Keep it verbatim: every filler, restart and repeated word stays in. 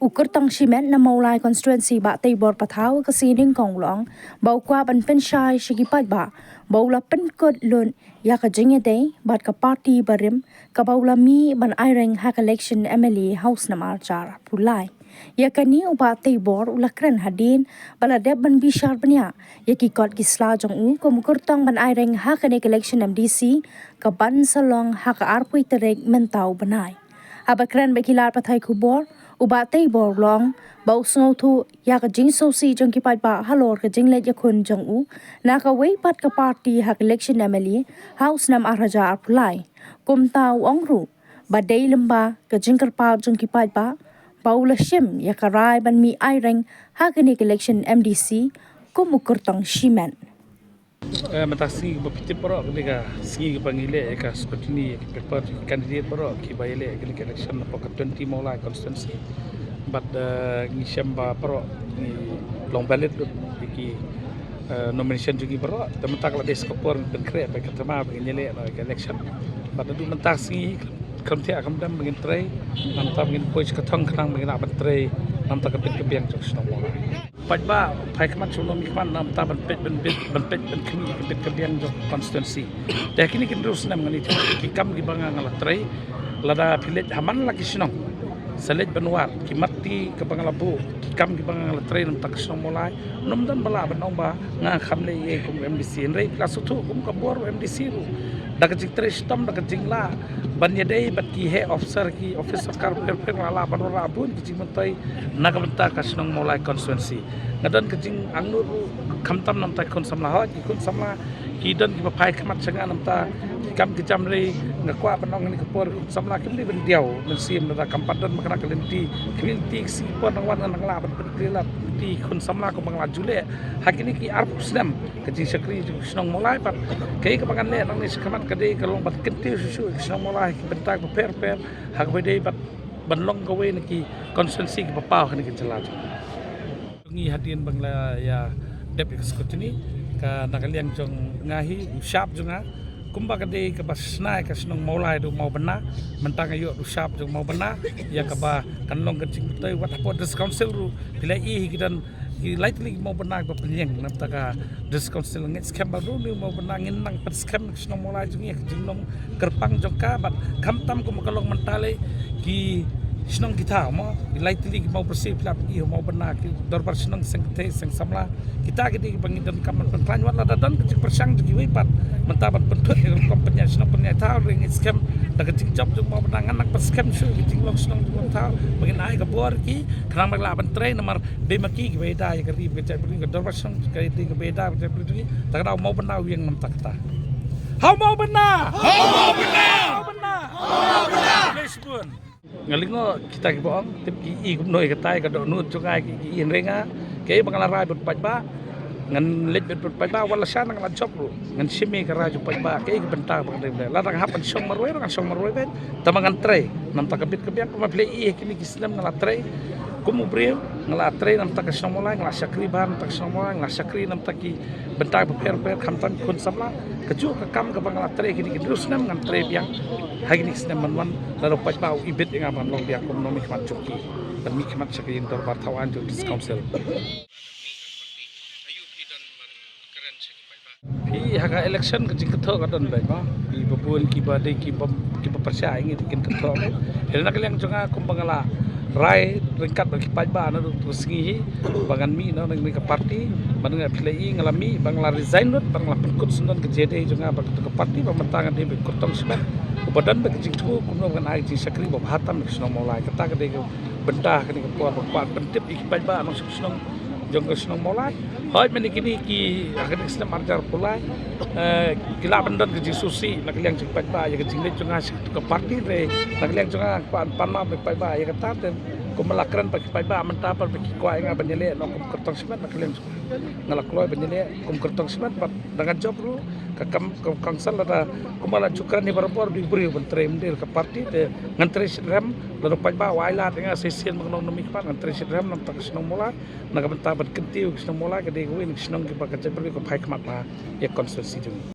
U kyrtong shimet na Mawlai constituency Bah Teibor Pathaw ka sngi nyngkong u la ong ba u kwah ban pynshai sha ki paidbah ba u la pynkut lut ïa ka jingïadei bad ka party barim kaba u la mih ban aireng ha ka election M L A ha u snem ar hajar arphew lai. Ïa kane u Bah Teibor u la kren hadien ba la dep ban bishar bniah ïa ki kot ki sla jong u kum u kyrtong ban aireng ha kane ka election M D C kaban sa long ha ka arphew tarik mynta u bnai. Haba kren bad ki lad pathai khubor, u Bah Teibor u la ong ba u sngewthuh ïa ka jingsngewsih jong ki paidbah halor ka jingleit ïakhun jong u na kawei pat ka party ha ka election M L A ha u snem ar hajar arphew lai. Kumta u ong ruh ba dei lyngba ka jingkyrpad jong ki paidbah ba u la shim ïa ka rai ban mih aireng ha kane ka election M D C kum u kyrtong shimet. Eh, mynta sngi ba phi tip baroh, kane ka sngi ba ngi leh ïa ka scrutiny ïa ki paper jong ki candidate baroh kiba ïaleh ïa kane ka election hapoh ka twenty Mawlai constituency. Bad, eh, ngi shem ba baroh ngi long valid lut ïa ki, eh, nomination jong ngi baroh. Te mynta ka la dei sa ka por ban pynkhreh bad ka thma ba ngin ïaleh noh ïa ka election. Bad naduh mynta sngi khlem thiah khlem dem ba ngin trei, namar ba ngin poi sha ka thong khnang ba ngin lah ban trei namar ka bit ka biang jong ka shnong Mawlai. Paidbah phai khmat sha u nongmihkhmat namar ban peit ban bit ban peit ban khmih ka bit ka biang jong ka constituency. Te ha kine ki hynriew snem ngan ïathuh ki kam kiba nga nga la trei. Lada phi leit ha man la ki shnong, sa leit ban wad ki mat ti kaba nga la buh, ki kam kiba nga nga la trei namar ka shnong Mawlai. Ym don ba lah ban ong ba nga kham leh ei ei kum M D C, hynrei phi la sngewthuh kum ka bor M D C ruh, da ka jingtrei shitom, da ka jinglah ban ïadei bad ki heh officer, ki office sorkar pher pher, nga la lah ban wanrah bun ki jingmyntoi na ka bynta ka shnong Mawlai constituency. Nga don ka jingangnud ruh khamtam namar ki khun samla, hooid ki khun samla ki don kiba phai khmat sha nga namar ki kam ki jam, hynrei nga kwah ban ong ha kane ka por ki khun samla kim dei ban diaw mynsiem lada kam pat don ba kane ka lynti, ki lynti ki sngi por nang wan ngan nang lah ban pynkylla lynti ki khun samla kumba nga la ju leh ha kine ki arphew snem ka jingshakri jong ka shnong Mawlai. Bad kaei kaba ngan leh nangne shakhmat ka dei ka long ban kyntiew shuh shuh ïa ka shnong Mawlai ha ki bynta kiba pher pher, ha kaba dei bad ban long kawei na ki constituency kiba paw ha kane ka jylla jong ngi. Ngi hadien ba ngi la ïa dep ïa ka scrutiny, ka na ka liang jong nga hi, u shap jong nga, kumba ka dei kaba shna ïa ka shnong Mawlai da u Mawbynna, mynta nga ïoh u shap jong u Mawbynna ïa kaba kan long ka jingmyntoi. Wat hapoh District Council ruh phi la ïohi ki don ki lai tylli ki Mawbynna kiba pynïeng namar ka District Council. Ngeit skhem ba ruh une u Mawbynna ngin nang pynskhem ka shnong Mawlai jong ngi ha ka jinglong kyrpang jong ka, bad khamtam kum ka long mynta lei ki shnong ki thaw mo, ki lai tylli ki Mawbyrsiew, phi la ïohi u Mawbynna, ki dorbar shnong, seng kynthei seng samla, kita ki dei kiba ngi donkam ban pynkhlaiñ. Wat lada don ka jingpyrshang jong kiwei pat mynta ban pynthut ïa ka rukom pynïaid shnong pynïaid thaw, hynrei ngeit skhem da ka jingjop jong u Mawbynna ngan nang pynskhem shuh ïa ka jinglong shnong jinglong thaw ba ngin ai ka bor ïa ki khnang ba ki lah ban trei, namar dei ma ki kiba ïada ïa ka ri bad ka jaitbynriew, ka dorbar shnong ka dei kaba ïada bad ka jaitbynriew jong ngi. Ta ka daw u Mawbynna u ïeng namar kata. Ha u Mawbynna! Ha u Mawbynna! Ha u Mawbynna! Khublei shibun. Nga lyngngoh kita kiba ong, tip ki i kumno ïa kata, ïa ka dohnud jong nga, ki i hynrei nga, kaei ba nga la rai bad u paidbah, ngan leit bad u paidbah, wat lashai nga la jop ruh ngan shim ïa ka rai jong u paidbah, kaei ka bynta ba ngan trei. Lada nga hap ban shong marwei ruh ngan shong marwei beit, tangba ngan trei namar ka bit ka biang. Kumba phi la ïohi ha kine ki snem nga la trei kum u briew, nga la trei namar ka shnong Mawlai, nga la shakri bha namar ka shnong Mawlai, nga la shakri namar ki bynta ba pher pher, khamtam ki khun samla. Kajuh ka kam kaba nga la trei kine ki hynriew snem ngan trei biang ha kine ki snem ban wan, lada u paidbah u ibit ïa nga ban long biang kum u nongmihkhmat jong ki, ban mihkhmat sha ka ïing dorbar thaw aiñ jong District Council. Phi, ha ka election ka jingkynthoh ka don beit mo. Kiba bun kiba dei kiba, kiba pyrshah ïa ngi te kin kynthoh. Hynrei na ka liang jong nga kumba nga la rai ryngkat bad ki paidbah naduh ka sngi hi ba ngan mih noh na ka party, ba nga phi la ïohi nga la mih, ba nga la resign lut, ba nga la pynkut syndon ka jingïadei jong nga bad ka party, ba mynta nga dei ba kyrtong shimet. Uba don ba ka jingthmu kumno ba ngan ai jingshakri ba bha tam ka shnong Mawlai. Kata ka dei ka bynta kane ka por ba kwah pyntip ïa ki paidbah nongshong shnong jong ka shnong Mawlai. Hooid, mynne kine ki, ha kane ka snem ar hajar arphew lai, eh, ki lah ban don ka jingsngewsih na ka liang jong ki paidbah ïa ka jingleit jong nga sha ka party, hynrei na ka liang jong nga kwah ban pan map ïa ki paidbah ïa kata. Te kumba la kren bad ki paidbah mynta pat ba ki kwah ïa nga ban ïaleh noh kum kyrtong shimet, na ka liang jong nga nga la kloi ban ïaleh kum kyrtong shimet. Bad da nga jop ruh ka kam ka council, lada kumba la ju kren hi barabor, dei u briew ban trei, ym dei ka party. Te ngan trei shitrhem, lada u paidbah u ailad ïa nga sa shisien ba ngan long nongmihkhmat, ngan trei shitrhem namar ka shnong Mawlai. Na ka bynta ban kyntiew ka shnong Mawlai, ka dei kawei na ki shnong kiba ka jaitbynriew ka phai khmat bha ïa ka constituency jong ngi.